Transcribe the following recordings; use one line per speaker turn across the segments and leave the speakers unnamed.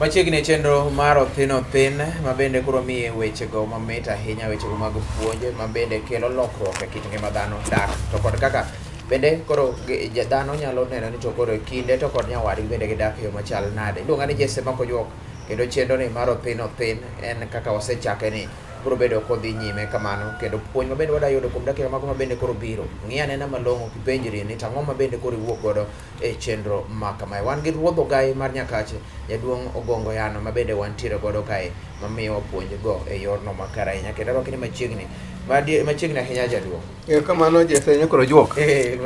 Machiegni e chenro mar Othin Othin ma bende koro miye wechego mamit ahinya, wechego mag puonj ma bende kelo lokruok e kit ngima dhano dak to kod kaka bende koro dhano nyalo neno ni to koro kinde to kod nyawadgi bende gidak e yo machal nade. Iluonga ni Jesse Makojuok kendo chenro ni mar Othin Othin en kaka wasechake ni biro bedo kodhi nyime kamano kendo puonj ma bende wadwa yudo kuom dakika mago ma bende koro biro. Ng'i anena malong'o kipenjri ni to ang'o ma bende koro iwuok godo e chenro ma kamae. Wan gi ruodh ogai mar Nyakache, jaduong' Ogongo Yano ma bende wantiere godo kae mamiyowa puonj go e yorno makare ahinya kendo arwaki ni machiegni machiegni ahinya jaduong'.
Erokamano Jesse Nyakoro Juok.
Eh,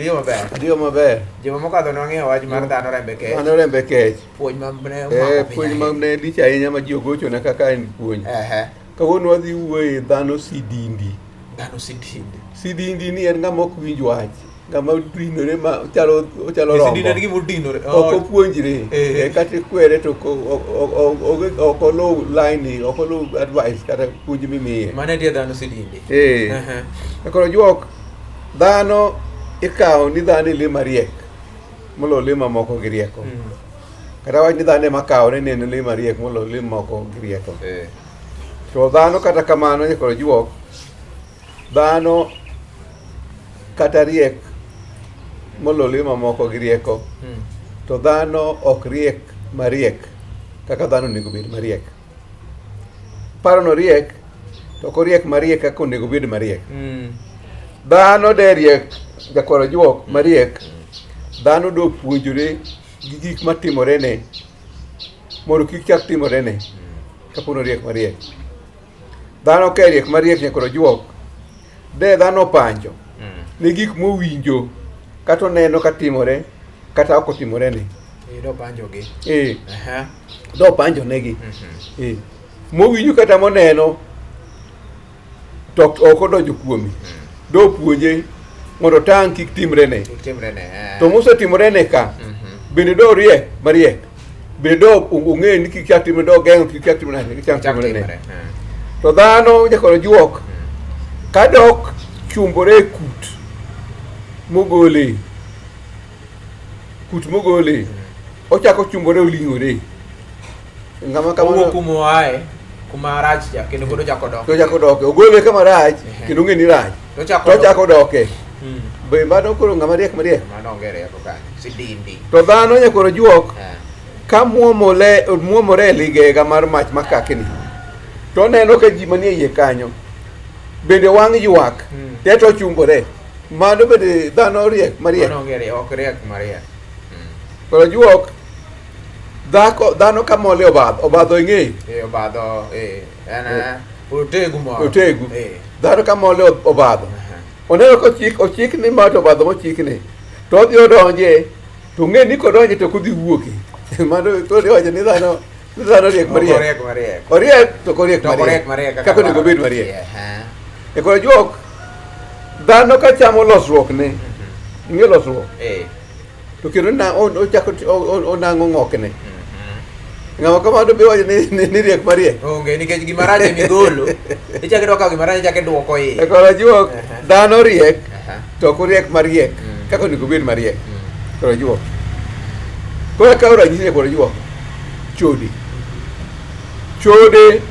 riyo maber.
Riyo maber.
Juma mokadho ne wang'iyo wach mar dhano rembe kech.
Dhano rembe kech.
Puonj ma ne omako
Eh, puonj ma ne lich ahinya ma ji ogochona kaka en puonj.
Ehe.
Kawuono wadhi wuoye dhano sidindi.
Dhano sidindi.
Sidindi ni en ng'ama ok winj wach. Ng'ama odinore ma ochalo ochalo rombo.
Sidindi en gima odinore.
Ok opuonjre.
Eh.
Eh, kata ikwere to ok ok oluw line, ok oluw advice kata puonj mimiye.
Mano e tie dhano sidindi.
Eh.
Ehe.
Koro juok dhano ikawo ni dhano e le mariek moloyo le mamoko gi rieko. Kata wach ni dhano ema kawore ni en le mariek moloyo le mamoko gi rieko.
Eh.
To dhano kata kamano nyakoro juok dhano kata riek moloyo le mamoko gi rieko to dhano ok riek mariek kaka dhano onego bed mariek. Paro no riek to ok oriek mariek kaka onego bed mariek. Dhano de riek jakwaro juok mariek dhano do puonjore gi gik matimore ne mondo kik chak timore ne kapo ni oriek mariek. Dhano ka riek mariek nyakwaro juok de dhano opanjo ne gik mowinjo kata oneno ka timore kata ok otimore ne.
Eh, dopanjogi.
Eh,
Aha.
do opanjo negi. Eh, mowinjo kata moneno to ok odonjo kuome. Do puonje mondo otang' kik timre ne.
Kik timre ne. Eh.
To mosetimore ne ka bende do riek mariek. Bende do ong'e ni kik chak timre do geng'o kik chak timre ne, kik chak
Chak
timre ne.
timre. Eh.
To dhano jakoro juok ka dok chumbore e kut mogole kut mogole ochako chumbore oling'ore ng'ama kamano
Owuok kuma oaye, kuma rach cha kendo pod ochako dok.
to ochako doke ogole kama rach
Ehe.
kendo ong'e ni rach
To ochako
to ochako doke
Mm.
be mano koro ng'ama riek mariek
Mano onge rieko kanyo. Sidindi.
to dhano nyakoro juok
Eh.
ka muomole muomore e ligega mar mach makakni to oneno ka ji manie iye kanyo bende wang' ywak te to ochumbore mano bende dhano riek mariek
Mano onge rieko, ok riek mariek.
Koro juok dhako dhano ka mole obadho obadho ing'eyo
Eh, obadho, eh, en eh, otegu moro.
otegu
Eh.
dhano ka mole obadho
Aha.
oneno ka ochik ochik ni ma to obadho mochikni to odhi odonje to ong'e ni kodonje to ok odhi wuoki mano to iwacho ni dhano ni dhano riek
Ok
mariek
oriek mariek.
oriek to ok oriek
To ok oriek mariek
kaka onego obed mariek
Yeah.
e koro juok dhano ka chamo losruok ne ing'e losruok
Eh.
to kendo ochako onang'o ng'okne ng'ama kamano be wacho ni riek mariek
Onge nikech gima rach ema igolo. Ichako idwoko gima rach ichako idwoko iye.
e koro juok
Aha.
dhano riek
Aha.
to ok oriek mariek kaka onego obed mariek koro juok koro akawo ranyisi e koro juok chode chode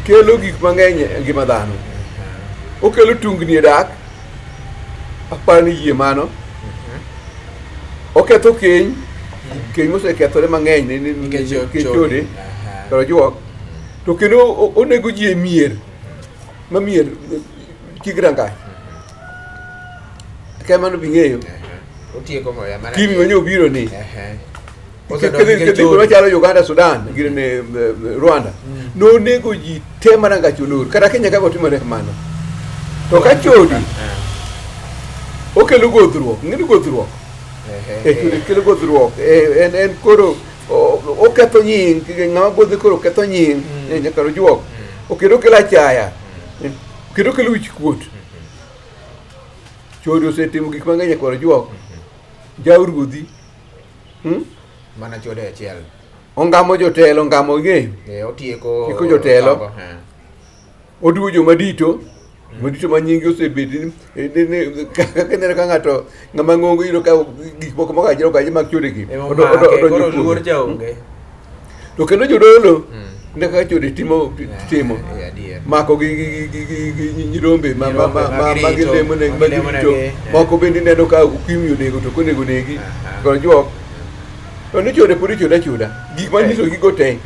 kelo gik mang'eny e ngima dhano okelo tungni e dak aparo ni yie mano oketho keny keny mosekethore mang'eny
Nikech
nikech
chode.
chode
Aha.
koro juok to kendo onego ji e mier ma mier chik rangach ka mano bing'eyo
Otieko moya mana.
kimi manyo obiro ni
Ehe. Osedok nikech chode.
machalo Uganda Sudan gine ne Rwanda nonego ji te ma rangach olor kata Kenya ka otimore kamano to ka chode okelo godhruok ng'eni godhruok
Ehe.
e chode kelo godhruok e, en en koro oketho nying ng'ama godhe koro ketho nying nyaka ojuok okendo okelo achaya kendo okelo wich kuot chode osetimo gik mang'eny e kor ojuok jaw ruodhi
Mana chode achiel.
Ongamo jotelo, ongamo ing'eyo.
Eh, otieko
Tieko jotelo.
Otambo, eh.
Oduwo joma dito. Duto ma nyingi osebet kaka ineno ka ng'ato ng'ama ng'ongo iyudo ka gik moko moko achiel okaji mag chode gi.
Ema
Odo- odo-
omake,
odonjo
koro
kuome.
luor cha onge.
To kendo jodolo ne kaka chode timo timo.
Eh, adier.
Mako gi gi gi gi gi nyirombe ma ma ma ma ma
Nyirombe
gilemo ne
ma
ma
gilemo
girito.
negi, eh.
Moko bende ineno ka ukimwi onego to ok onego negi.
Aha.
Koro juok. To ni chode pod ichode achoda. Gik ma
Eh.
nyiso gigo te.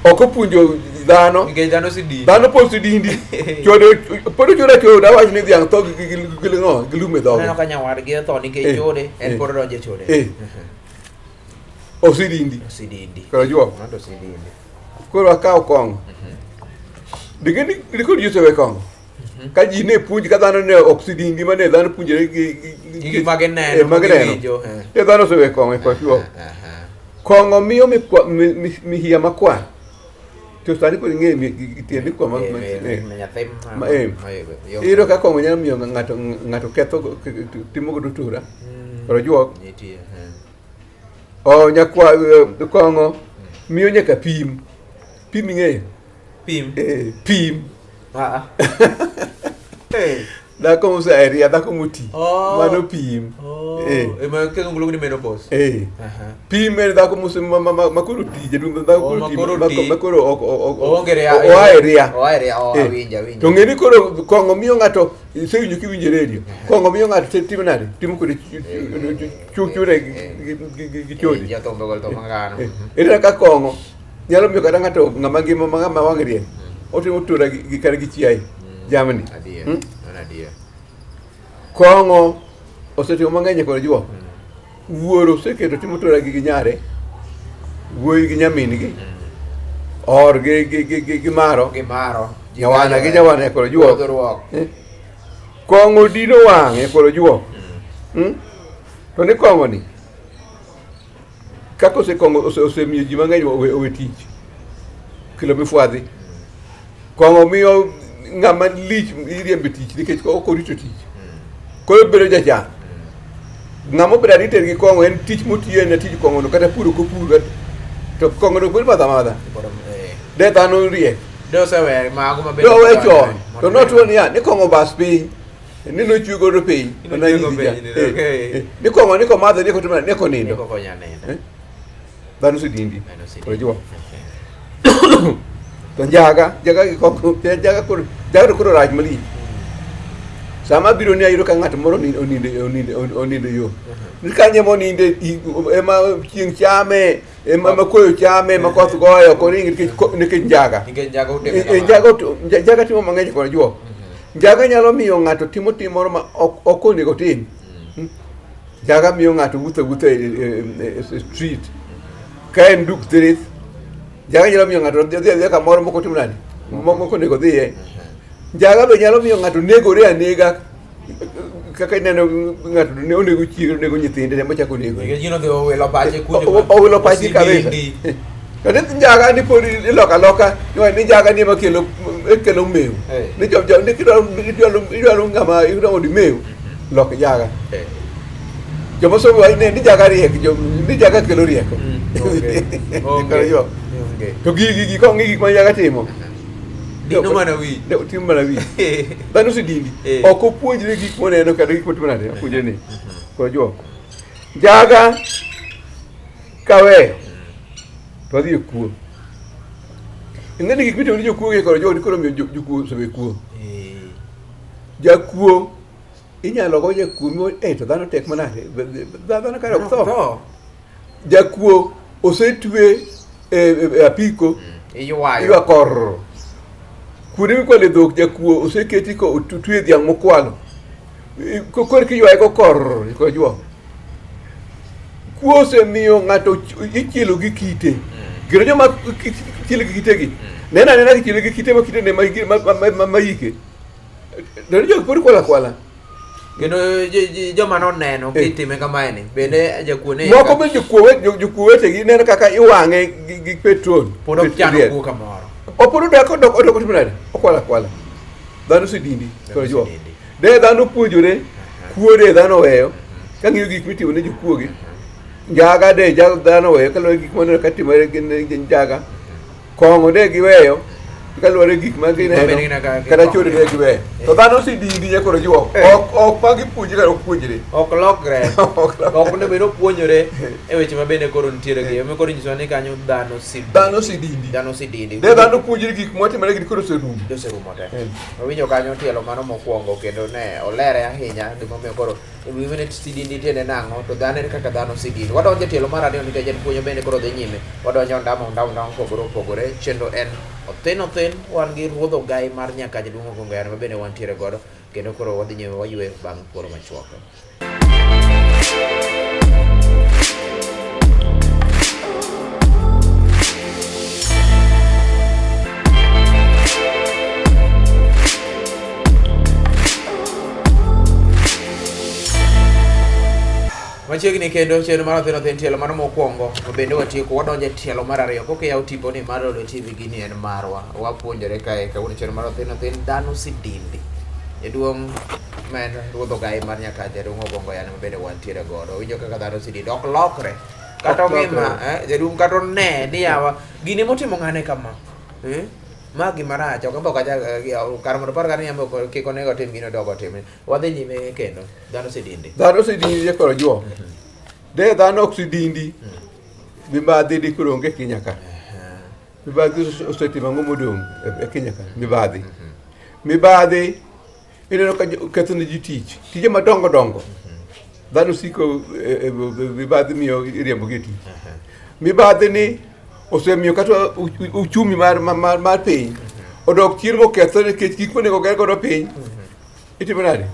Ok opuonjo dhano.
Nikech dhano osedini.
Dhano pod osedindi. Chode pod ochode achoda awach ni dhiang' tho gi gi gi gi gi lum e dhoge.
Aneno ka nyawadgi otho nikech
Eh,
chode, en
eh.
pod odonjo e chode.
Eh. Osedindi.
Osedindi.
Koro juok.
Ng'ato osedindi.
Koro akawo kong'o. Dinge ni ni kod ji osewe kong'o. Ka ji ne puonj ka dhano ne ok sidindi ma ne dhano puonjore gi
Gi gik ma gineno,
eh, ma gineno.
giwinjo, eh.
Ne dhano osewe kong'o e kor juok.
Aha.
Kong'o miyo mihia makwar. To sani koro ing'eyo tiend mikwa ma
Eh,
ma-
eh,
eh.
nyathi
Ma- eh.
yo.
Iyudo ka kong'o nyalo miyo ng'ato ng'ato ketho timo godo tura. Koro juok.
Nitie. Eh.
O nyakwa kong'o miyo nyaka pim. Pim ing'eyo?
Pim.
Eh, pim.
Ah, ah. Eh.
Dhako moseria, dhako moti.
Oh.
Mano pim.
Oh.
Eh.
Ema kizungu luongo ni menopause.
Eh.
Aha.
Pim en dhako mose ma ma ma ma koro ti, jaduong' dhako
Oh,
koro
ma
ti,
koro
ma
ti.
ma koro ok ok
Oonge ria.
oa e ria.
Oa e ria, oh,
Eh.
awinjo, awinjo.
To ng'e ni koro kong'o miyo ng'ato isewinjo kiwinjo e redio. Kong'o miyo ng'ato timo nade? Timo kode chure gi chode.
Jathum ogol thum ngano.
Eh, Ineno ka kong'o nyalo miyo kata ng'ato ng'ama ngima ma ng'ama wang'e rieny. Otimo tura gi kata gi chiaye, jamni.
Adier.
Hmm?
Mano adier.
Kong'o osetimo mang'eny e kor juok. Wuoro oseketo timo tura gi nyare, wuoyi gi nyamin-gi, or gi gi gi gi gi maro,
Gi maro. Ji
nyawana gi nyawana e kor juok.
Pwodhruok.
Eh. Kong'o dino wang' e kor juok. To ni kong'o ni kaka osekong'o osemiyo ji mang'eny owe tich kelo mifwadhi. Kong'o miyo ng'ama lich iriembe tich nikech ok orito tich. Koro bedo jachan. Ng'ama obedo addicted gi kong'o en tich motiyo en tij kong'o no kata pur ok opur to kong'o no pod madho amadha.
Koro, eh.
De dhano riek.
De osewe mago ma bende
De owe
odonjore.
chon. To
Mondo
notwo niya ni kong'o bas piny. Ni nochwe godo piny.
Ni nochwe go piny,
Eh,
okay.
eh. Ni kong'o ni komadho ni kotimo nade, ni konindo.
Ni kokonya nindo.
Eh? Dhano osedindi.
Dhano osedindi.
Koro jiwo. To njaga, njaga gi kong'o, njaga koro, njaga to koro rach malich. Sama abiro ni ayudo ka ng'at moro onindo onindo onindo onindo yo. Ni kanye moninde ema chieng' chame, ema ma koyo chame, ma koth goyo, ok oring nikech nikech njaga.
Nikech njaga otime
Eh, eh,
kamano.
njaga njaga timo mang'eny kod juok. Njaga nyalo miyo ng'ato timo tim moro ma ok ok onego otim. Njaga miyo ng'ato wuotho awuotha e, e, e, e street. Ka en duk thirith, njaga nyalo miyo ng'ato dhi adhiya kamoro mok otimo nade? Mok onego odhiye. Njaga be nyalo miyo ng'ato negore anega kaka ineno ng'ato ne onego chiege onego nyithinde ema chako onego.
Nikech gino dhi owilo pache kuonde ma-
Owilo pache kabisa.
osidindi.
To ni njaga ni pod iloko aloka ni ni njaga ni ema kelo kelo mew.
Eh.
Ni jo jo ni kidwaro idwaro idwaro ng'ama idwaro mondo imew lok njaga.
Eh.
Joma somo wacho ni njaga riek jo ni njaga kelo rieko.
Onge. Onge.
Koro jo.
Onge.
To gigi gi kong'i gik ma njaga timo.
Dino mana wich.
Ne timo mana wich. Dhano osedindi.
Eh.
Ok opuonjre gik moneno kata gik motimo nade. Opuonjre ni. Koro jo. Njaga kaweyo to adhi e kuo. Ing'e ni gik mitimo ni jokuo gi koro jogo koro miyo jokuo osebedo kuo.
Eh.
Jakuo inyalo go jakuo mi eh to dhano tek manade. Dhano kare ok tho.
Tho.
Jakuo osetwe e apiko
Iywayo.
iywa kor. Kuonde mikwale dhok jakuo oseketi ko otwe dhiang' mokwalo. Koro kiywaye go kor koro juok. Kuo osemiyo ng'ato ichielo gi kite. Kendo joma chielo gi kitegi, neno anena kichielo gi kite ma kite ne ma ike. To ni jogi pod kwalo akwala.
Kendo joma noneno
Eh.
kitime kamae ni bende jakuo ne
Moko be jokuo wetegi neno kaka iwang'e gi petrol.
pod ok chano
Riel.
kuo kamoro.
Opod odak odok odok otimo nade? Okwalo akwala. Dhano osedindi. Koro juok.
Osedindi.
De dhano puonjore, kuo de dhano oweyo. Kang'iyo gik mitimo ne jokuoge. Njaga de dhano oweyo kaluwore gi gik maneno ka timore gi njaga. Kong'o de giweyo. Kaluwore gi gik ma gineno kata chode ne giwe. To dhano sidindi nyakoro juok. Ok ok ma gipuonjre kata ok puonjre.
Ok lokre. Ok onego bed ni opuonjore e weche ma bende koro nitiere gi. Ema koro inyisowa ni kanyo dhano sidindi.
Dhano sidindi.
Dhano sidindi.
De dhano puonjre gik motimore gi koro oserumo.
Oserumo te. Wawinjo kanyo tielo mano mokwongo kendo ne olere ahinya gimomiyo koro gimane sidindi tiende nang'o to dhano ere kaka dhano sidindi. Wadonjo e tielo mar ariyo nikech en puonjo bende koro dhi nyime. Wadonjo ondamo ondamo ondamo mopogore opogore. Chenro en othin othin wan gi ruodh ogai mar Nyakaja Duong' Ogongo Yano ma bende wantiere godo kendo koro wadhi nyime waywe bang' thuolo machuok. Machiegni kendo chenro mar Othin Othin tielo mano mokwongo to bende watieko wadonjo e tielo mar ariyo koka iyawo tiponi mar Lolwe TV gini en marwa wapuonjore kae kawuono chenro mar Othin Othin dhano sidindi jaduong' ma en ruodh ogai mar Nyakacha jaduong' Ogongo Yano ma bende wantiere godo winjo kaka dhano sidindi ok lokre kata
Ok lokre.
ongima jaduong' kata one ni yawa gini motimo ng'ane kama eh? Ma gima rach ok ambo kacha kar mondo par kata ni ambo kik onego otim gino to ok otim wadhi nyime kendo dhano sidindi
Dhano sidindi koro juok. De dhano ok sidindi. Mibadhi di koro onge Kenya ka. Mibadhi osetimo ang'o modong' e Kenya ka? Mibadhi. Mibadhi ineno ka ketho ne ji tich. Tije madongo dongo. Dhano siko mibadhi miyo iriembo gi e tich. Mibadhi ni osemiyo kata uchumi mar, mar, mar piny odok chien mokethore nikech gik monego ger godo piny itimo nade?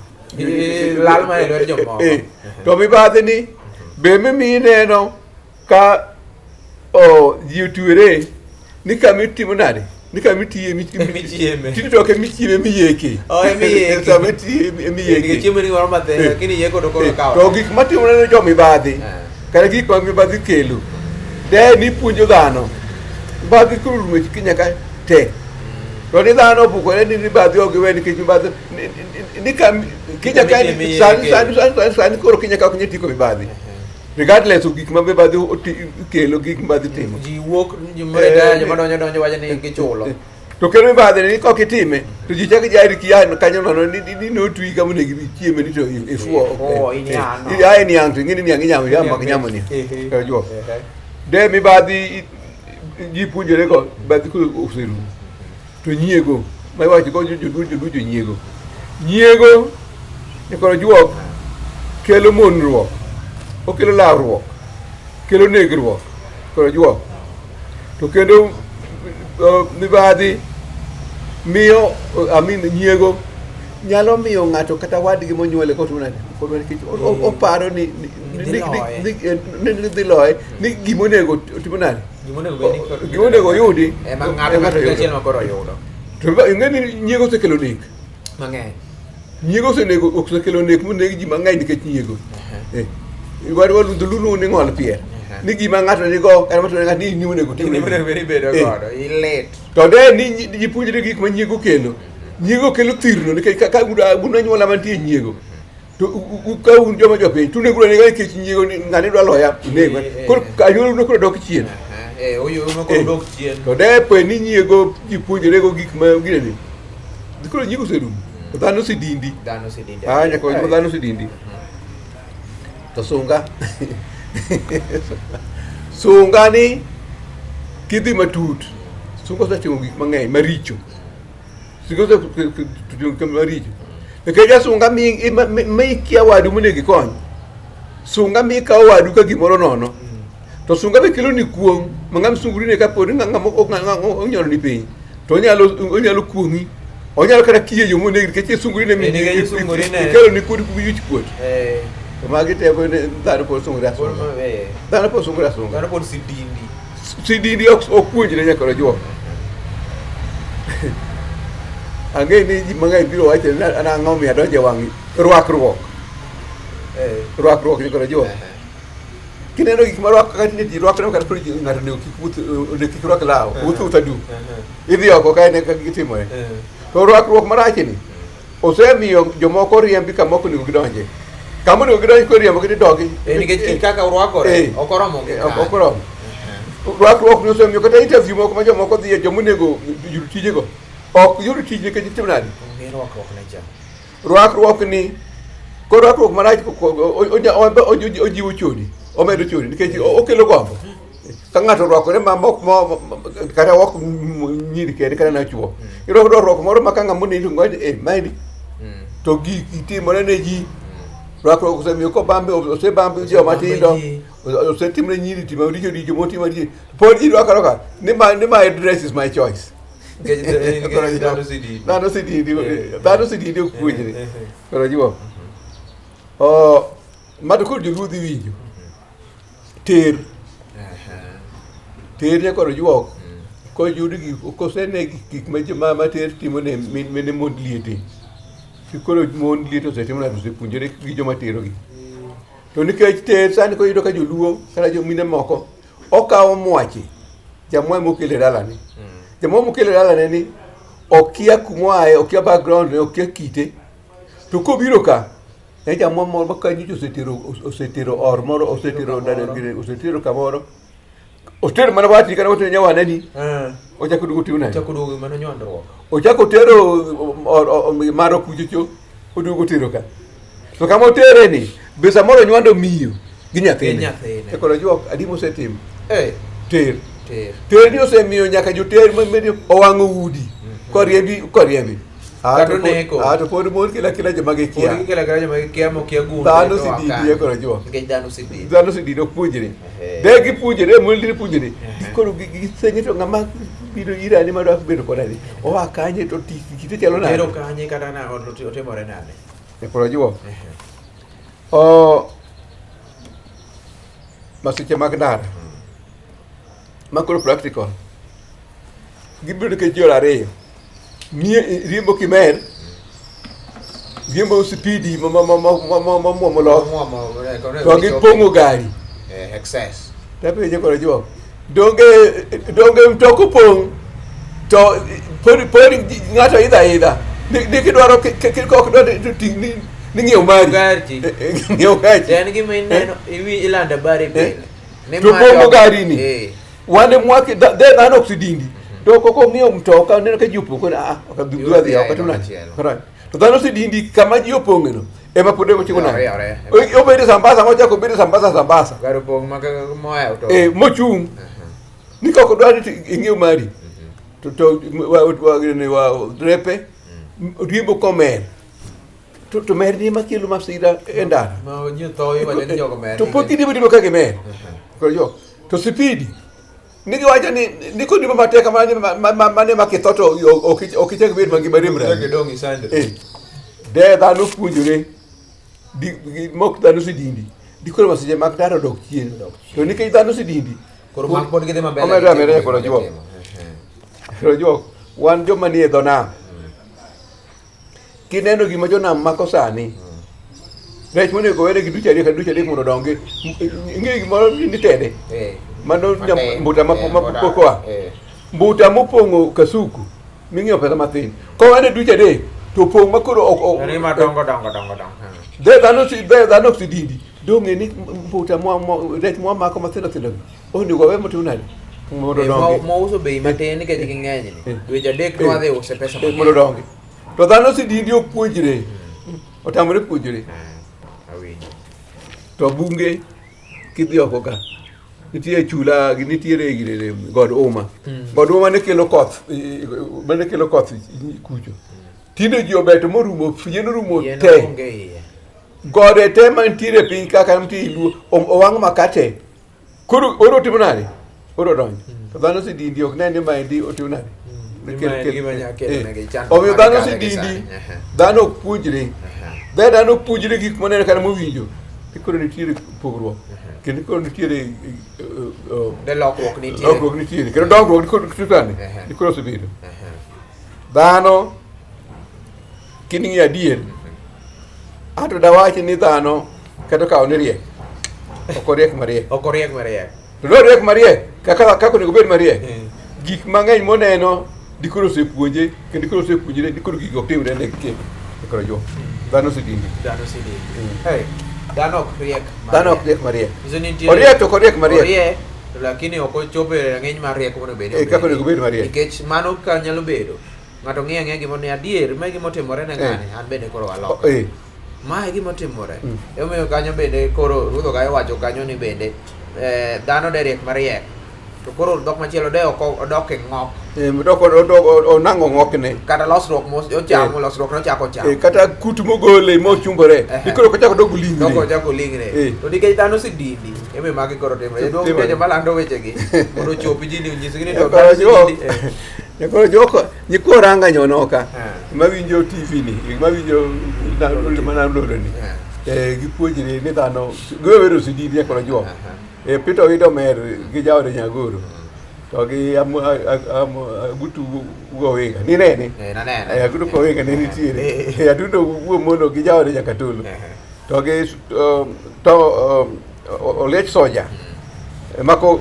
Lal mana e lwet jomoko.
To mibadhi ni be mimiyi ineno ka o, ji otwere ni kama itimo nade? Ni kama itiye
Michieme.
Tinde to ok emichieme emiyeke.
Oh, emiyeke.
Sama itiye emiyeke.
Nikech chiemo ni gimoro mathin, lakini yeko to koro kawo.
To gik matimore ne jo mibadhi kata gik ma mibadhi kelo de ni puonjo dhano mibadhi koro rumo e Kenya ka te. To ni dhano opukore ni mibadhi ok giwe nikech mibadhi ni ka Kenya ka sani sani sani sani koro Kenya ka ok nyal tieko mibadhi. Regardless of gik ma mibadhi kelo gik mibadhi timo.
Ji wuok joma retire joma donjo donjo wacho ni gichulo.
To kendo mibadhi ni kok itime to ji chako jari kiya kanyo nono ni ni notwi kama onego ichieme ni to ifuo.
Ifuo, in yano.
Ae niang' to ing'e ni niang' inyamo yamo mak inyamo niang'. Kar juok. De mibadhi ji puonjore go mibadhi koro oserumo. To nyiego ma iwacho go joluo joluo jonyiego. Nyiego e kor juok kelo monruok, okelo lawruok, kelo negruok kor juok. To kendo mibadhi miyo I mean nyiego nyalo miyo ng'ato kata wadgi monyuole kotimo nade kotimo nikech oparo ni ni dhi loye ni gima onego otimo nade gima onego oyudi
ema ng'ato achiel ma koro oyudo.
To ing'e ni nyiego osekelo nek
mang'eny.
Nyiego osenego osekelo nek moneg ji mang'eny nikech nyiego. Wadwa dholuo ni ng'ol pier. Ni gima ng'ato nigo kata ng'ato ng'ato ni onego
otim. Ni onego bed ni ibedo godo. Ilit.
To de ni ji puonjre gik ma nyiego kelo. Nyiego kelo thirno nikech ka un anyuola mantie nyiego. To ka un joma jopiny to unego anega nikech nyiego ni ng'ani dwa loya unego. Koro anyuola koro dok chien.
Koro dok chien.
To de pe ni nyiego ji puonjre go gik ma ginene. Koro nyiego oserumo. To dhano osedindi.
Dhano osedindi.
Ah, nyaka dhano osedindi. To sunga. Sunga ni kidhi matut. Sunga osetimo gik mang'eny maricho. Sunga osetimo gik maricho. Nikech jasunga mi ikia wadu monego ikony. Sunga mi ikawo wadu ka gimoro nono. To sunga be kelo ni kuong' ma ng'ama sungri ne kapo ni ng'ama onyono ni piny to onyalo onyalo kuong'i. Onyalo kata kiye yo monegi nikech isungri ne
Nikech isungori ne.
Ikelo ni kuot wich kuot. To magi te dhano pod sungre asunga. Dhano pod sungre asunga.
Dhano pod sidindi.
Sidindi ok puonjre nyaka ojuok. Ang'e ni ji mang'eny biro wacho ni ang'o miyo adonjo e wang' rwakruok. Rwakruok nyaka ojuok. Kineno gik ma rwak kaka tinde ji rwakre kata koro ng'ato onego kik wuoth onego kik rwak law, wuoth wuotha duk. Idhi oko kae ne kaka gitimore. To rwakruok marachni osemiyo jomoko riembi kama ok onego gidonje. Kama onego gidonje koro iriembogi ni dogi.
Nikech kit kaka urwakore ok oromo gi
Ok oromo. Rwakruok ni osemiyo kata interview moko ma jomoko dhiye joma onego yud tijego ok yud tich nikech itimo nade?
Onge rwakruok ne cha.
Rwakruok ni ko rwakruok marach ojiwo chode, omedo chode nikech okelo gombo. Ka ng'ato orwakore ma mok mo kata ok nyiri kende kata na chuo. Irwako rwakruok moro ma ka ng'ama oneni to ng'ato eh maendi to gik itimore ne ji. Rwakruok osemiyo kobambe osebamb joma tindo. Osetimne nyiri timo richo richo motimo richo. Pod ji rwako arwaka ni my dress is my choice.
Nikech dhano osedini.
Dhano osedini,
Eh.
dhano osedini ok puonjre.
Eh, eh.
Koro jiwo. Oh, ma to koro joluo dhi winjo. Ter. Ter nyakoro juok. Koyud gi kosene gik ma joma ma ter timo ne mine mond liete. Koro mond liete osetimo nade osepuonjore gi joma terogi. To nikech ter sani koro iyudo ka joluo kata jomine moko okawo mwache jamwa mokelo e dalane. Jamwa mokelo e dalane ni okia kumoaye, okia background ne, okia kite. To kobiro ka, en jamwa moro ma ka nyocha osetero osetero or moro, osetero dada gire, osetero kamoro. Otero mana watni kata otero nyawane ni. Ochako duogo timo nade?
Ochako duogo mano nywandruok.
Ochako otero maro kuchocho, oduogo otero ka. To kama otere ni, be samoro nywando miyo gi nyathine.
Gi nyathine.
E koro juok adi mosetim?
Eh.
Ter.
Ter.
Ter ni osemiyo nyaka joter owang'o udi. Koriembi, koriembi. Ah,
Kata
to pod-
oneko.
ah, to pod mon kela kela joma gikia.
Pod gikelo akela joma gikia mokia gunde.
Dhano
to
osedidi
akanye.
e koro juok.
Nikech dhano osedidi.
Dhano osedidi ok puonjre.
Ehe.
De gipuonjre, mon dine puonjre. Koro gisenye to ng'ama biro ira ni madwa bedo koda ni. Oa kanye to tich kite chalo nade?
Tero kanye kata na otimore nade?
E koro juok. O masiche mag ndara. Ma koro practical. Gibiro nikech yore ariyo. Mie riembo kimer, riembo spidi momuomo loch, to gipong'o gari.
Excess.
Tapenje koro juok. Donge donge mtoka opong' to pod pod ng'ato idha idha. Ni kidwaro kok dwa to ting' ni ni ng'iew mari.
Gachi.
Ng'iew gachi.
To en gima ineno iwi ilando habari pile. Ni
To
ma
pong'o
jogo-
gari ni.
Eh.
Wan e mwaki dhe dhano ok sidindi. To kok ong'iewo mtoka oneno ka ji opong' koro ah ok adhi
Yud
adhi ok atim nade.
machielo.
Koro, To dhano osedindi kama ji opong'e no ema pod ochiko nade.
Ore, ore.
Obedo sambasa mochako obedo sambasa sambasa.
Gari opong' ma mohewo to.
Eh mochung'. Ni kok odwar ni to ing'iew mari. To to wa wa drepe riembo komer. To to mer ni ema kelo masira e ndara.
Ma ji tho iwacho ni jogo mer.
To pok gidhi bedo ka gimer. Koro jo to sipidi ni giwacho ni ni kodi matek kamano ni mane ma kitho to ok ichak bed mangima rem
Chak
rem.
idong' isandri.
Eh. De dhano puonjore di mok dhano osedindi di koro masiche mag ndara odok chien. To nikech dhano osedindi
Koro mag pod gidhi maber.
Omedo ameda koro juok. Koro juok wan joma nie dho nam. Kineno gima jonam mako sani, rech monego wene gi duche adek duche adek mondo odongi. Ing'eyo gimoro ni tede.
Eh.
Mano
Matin.
mbuta ma
Eh,
ma
mbuta.
kokoa.
Eh.
Mbuta mopong'o kasuku ming'iewo pesa mathin. Kowene duche adek to pong' ma koro ok ok.
Ni madongo dongo dongo dongo.
Dhe dhano si dhe dhano ok sidindi. Dong'e ni mbuta mwa rech mwamako mathindo thindo gi. Onego wawe motim nade? Mondo
Eh,
odongi.
mouso bei matin nikech ging'eny ni.
Eh.
Dweche adek
Eh.
nwadhi use pesa
Eh,
mang'eny.
Mondo odongi. To dhano sidindi ok puonjre. Otamore puonjore.
Awinjo.
To bunge kidhi oko ka nitie chula gi nitiere girene god uma. God uma ne kelo koth mane kelo koth kucho. Tinde ji obeto morumo yien orumo
Yien
te.
onge iye.
Gode te mantiere e piny kaka nitie i Luo owang' maka te. Koro oro otimo nade? Oro donjo. To dhano osedindi ok ne ni maendi otimo nade?
Ni
Kel-
maendi
kel-
gima nyalo kelo
eh.
negi chandruok
Omiyo
ma
dhano
gikale gi
osedindi,
sani. Ehe.
dhano ok puonjre. Dhe dhano ok puonjre gik moneno kata mowinjo. Ni koro nitiere pogruok. Kendo koro nitiere
De lokruok nitie.
lokruok nitiere. Kendo dongruok ni koro sani
Ehe.
ni koro osebedo. Dhano kining'iyo adier, ato dawach ni dhano kata okawo ni riek, ok oriek mariek.
Ok oriek mariek.
To noriek mariek, kaka kaka onego obed mariek.
Mm.
Gik mang'eny moneno dikoro osepuonje, kendo dikoro osepuonjre, dikoro gigo ok timre ne kendo. Dikoro jo. Dhano osedindi.
Dhano osedindi. Hey, dhano ok riek mariek.
Dhano ok riek mariek.
Nyiso ni nitie-
Oriek to ok oriek mariek.
Oriek. To lakini ok ochopo e rang'iny mar rieko monego bed ni
Eh, kaka onego obed mariek.
Nikech mano ka nyalo bedo ng'ato ng'iyo ang'iya gima ni adier mae gima otimore ne
Eh.
ng'ani an bende koro aloko.
Eh,
Mae gima otimore.
Mm.
Emomiyo kanyo bende koro Ruoth Ogaye wacho kanyo ni bende eh, dhano de riek mariek. To koro dhok machielo de ok odok e ng'ok.
eh, dok onang'o ng'okne.
Kata losruok mos ochamo
Eh.
losruok nochako chamo.
Eh, kata kut mogole mochumbore.
Ehe.
Ikoro ok ochako dog lingre.
Dok ochako lingre.
Eh.
To nikech dhano osedindi, emomiyo magi koro timore. Jaduong'
Timore.
nitie joma lando wechegi mondo ochopi ji ni onyisgi ni to
Nyakoro
dhano
juok.
osedindi. Eh.
Nyakoro juok, nyikwa Ranga nyonoka.
Eh.
Mawinjo TV ni, mawinjo mana loro ni.
Eh.
Eh, gipuonjre ni dhano, giwe bedo sididi nyakoro juok.
Aha.
Eh, Peter Owido Omer gi jaode Nyagoro. To gi Agutu Wuowinga. Ninene?
Eh, naneno.
Eh, Agutu Wuowinga ne nitiere.
Eh.
Eh, Atudo Wuomono gi jaode Nyakatolo.
Eh.
To gi to Oliech Soja. Mako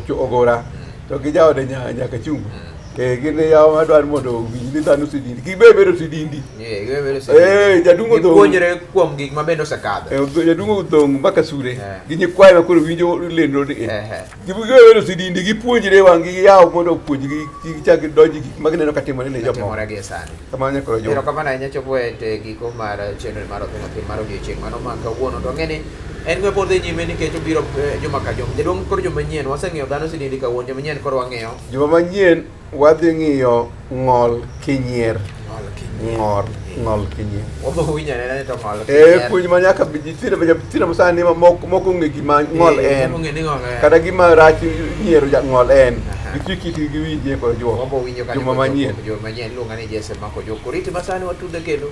ogora. To gi jaode Nyakachungu. Eh, gin yawa madwaro mondo owinj ni dhano osedindi. Kik be bedo sidindi.
Eh, giwe bedo osedindi.
Eh, jaduong' odong'.
Gipuonjre kuom gik ma bende osekadho.
Eh, jaduong' odong' mbaka sure.
Eh.
Gi nyikwaye ma koro winjo lendo ni.
Eh, eh.
Giwe bedo sidindi, gipuonjre wang' gi yaw mondo opuonjgi gichak gidonj e gik ma gineno ka timore ne jomoko.
Timore gie sani.
Kamano nyakoro juok.
Erokamano ahinya chopo e te giko mar chenro mar Othin Othin mar odiochieng' mano ma kawuono to ang'e ni en gima pod dhi nyime nikech obiro eh, juma ka juma. Jaduong' koro juma manyien waseng'iyo dhano osedindi kawuono juma manyien koro wang'iyo
Juma manyien wadhi ng'iyo ng'ol kinyier.
ng'ol kinyier.
Ng'ol, ng'ol kinyier.
Wabiro winjo anena ni to ng'ol
Eh,
kinyier.
puonj ma nyaka nyithindo nyithindo ma sani ma moko moko ong'e gima ng'ol
Eh,
en.
moko ong'e ni ng'ol en.
Kata gima rach nyiero ja ng'ol en.
Aha.
Gitwi kitgi giwinje kod juok.
Wabiro winjo kanyo
Juma
kochopo
manyien.
Juma manyien iluonga ni Jesse Mako Jok. Oriti ma sani watude kendo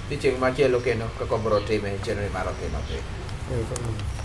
odiochieng' machielo kendo kaka wabiro time chenro mar Othin Othin.
Erokamano.